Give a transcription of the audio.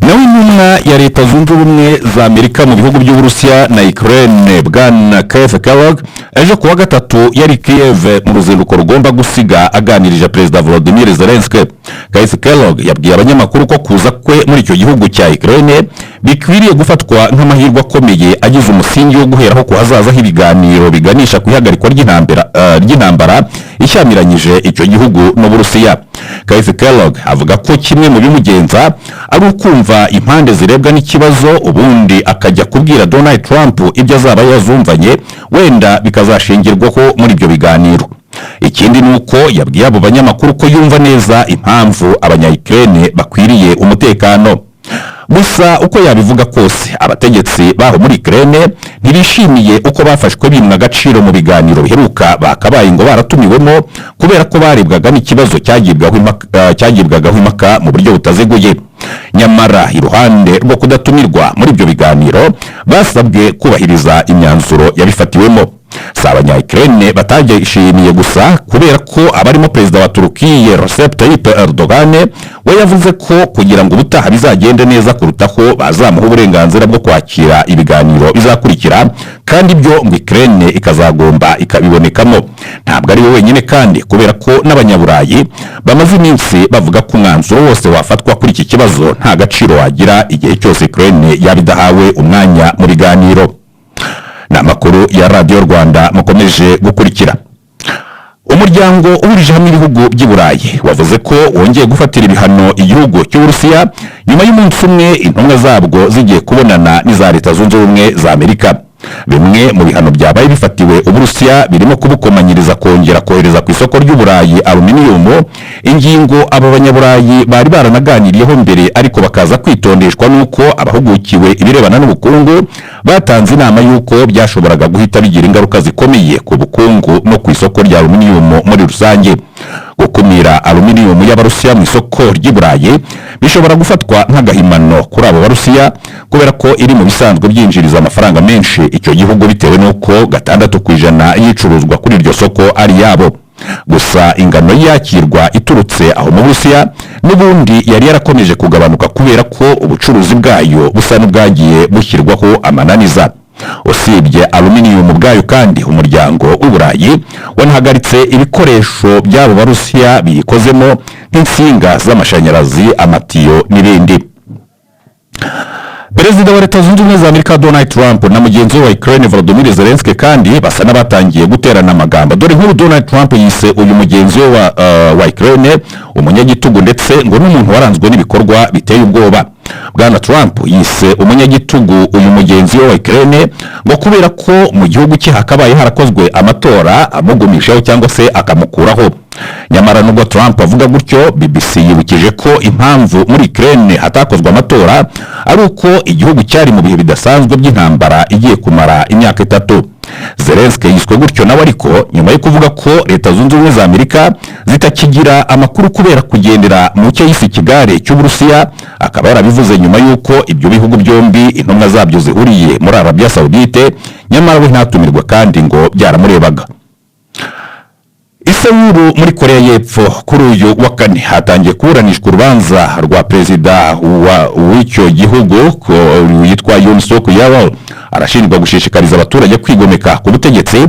Nawe intumwa ya Leta Zunze Ubumwe za Amerika mu bihugu by'Uburusiya na Ukraine, bwana Keith Kellogg, ejo kuwa gatatu yari Kiev mu ruzinduko rugomba gusiga aganirije Perezida Volodymyr Zelensky. Keith Kellogg yabwiye abanyamakuru ko kuza kwe muri icyo gihugu cya Ukraine bikwiriye gufatwa nk'amahirwe akomeye agize umusingi wo guheraho ku hazaza h'ibiganiro biganisha ku ihagarikwa ry'intambara ishyamiranyije icyo gihugu n'Uburusiya. Keith Kellogg avuga ko kimwe mu bimugenza ari ukumva impande zirebwa n'ikibazo, ubundi akajya kubwira Donald Trump ibyo azaba yazumvanye, wenda bikazashingirwaho muri ibyo biganiro. Ikindi ni uko yabwiye abo banyamakuru ko yumva neza impamvu Abanya-Ukraine bakwiriye umutekano. Gusa uko yabivuga kose, abategetsi baho muri Ukraine ntibishimiye uko bafashwe, bimwa agaciro mu biganiro biheruka bakabaye ngo baratumiwemo, kubera ko barebwaga n'ikibazo cyagibwagaho impaka mu buryo butaziguye. Nyamara iruhande rwo kudatumirwa muri ibyo biganiro, basabwe kubahiriza imyanzuro yabifatiwemo. Si Abanya-Ukraine batagishimiye gusa, kubera ko abarimo perezida wa Turukiye Recep Tayyip Erdogan we yavuze ko kugira ngo ubutaha bizagende neza kurutaho, bazamuha uburenganzira bwo kwakira ibiganiro bizakurikira, kandi ibyo ngo Ukraine ikazagomba ikabibonekamo. Ntabwo ari we wenyine kandi, kubera ko n'Abanyaburayi bamaze iminsi bavuga ko umwanzuro wose wafatwa kuri iki kibazo nta gaciro wagira igihe cyose Ukraine yaba idahawe umwanya mu biganiro. Ni amakuru ya Radiyo Rwanda mukomeje gukurikira. Umuryango uhurije hamwe ibihugu by'i Burayi wavuze ko wongeye gufatira ibihano igihugu cy'Uburusiya, nyuma y'umunsi umwe intumwa zabwo zigiye kubonana n'iza Leta Zunze Ubumwe za Amerika. Bimwe mu bihano byabaye bifatiwe Uburusiya birimo kubukomanyiriza kongera kohereza ku isoko ry'Uburayi aluminiyumu, ingingo aba Banyaburayi bari baranaganiriyeho mbere, ariko bakaza kwitondeshwa n'uko abahugukiwe ibirebana n'ubukungu batanze inama y'uko byashoboraga guhita bigira ingaruka zikomeye ku bukungu no ku isoko rya aluminiyumu muri rusange. Gukumira aluminiyumu y'Abarusiya mu isoko ry'i Burayi bishobora gufatwa nk'agahimano kuri abo Barusiya, kubera ko iri mu bisanzwe byinjiriza amafaranga menshi icyo gihugu, bitewe n'uko 6% y'icuruzwa kuri iryo soko ari yabo. Gusa ingano y'iyakirwa iturutse aho mu Burusiya n'ubundi yari yarakomeje kugabanuka, kubera ko ubucuruzi bwayo busa n'ubwagiye bushyirwaho amananiza. Usibye aluminiyumu ubwayo kandi, umuryango w'Uburayi wanahagaritse ibikoresho by'abo Barusiya biyikozemo, nk'insinga z'amashanyarazi, amatiyo n'ibindi. Perezida wa Leta Zunze Ubumwe za Amerika Donald Trump na mugenzi we wa Ukraine Volodymyr Zelensky kandi basa n'abatangiye guterana amagambo. Dore nk'ubu Donald Trump yise uyu mugenzi we wa Ukraine umunyagitugu, ndetse ngo n'umuntu waranzwe n'ibikorwa biteye ubwoba. Bwana Trump yise umunyagitugu uyu mugenzi we wa Ukraine ngo kubera ko mu gihugu cye hakabaye harakozwe amatora amugumishaho cyangwa se akamukuraho. Nyamara nubwo Trump avuga gutyo, BBC yibukije ko impamvu muri Ukraine hatakozwe amatora ari uko igihugu cyari mu bihe bidasanzwe by'intambara igiye kumara imyaka 3. Zelensky yiswe gutyo nawe ariko nyuma yo kuvuga ko Leta Zunze Ubumwe za Amerika zitakigira amakuru kubera kugendera mu cyo yise ikigare cy'Uburusiya, akaba yarabivuze nyuma y'uko ibyo bihugu byombi intumwa zabyo zihuriye muri Arabia Saudite, nyamara we ntatumirwa kandi ngo byaramurebaga. I Sewuru muri Korea y'Epfo, kuri uyu wa kane hatangiye kuburanishwa urubanza rwa perezida w'icyo gihugu yitwa Yoon Suk Yeol. Arashinjwa gushishikariza abaturage kwigomeka ku butegetsi.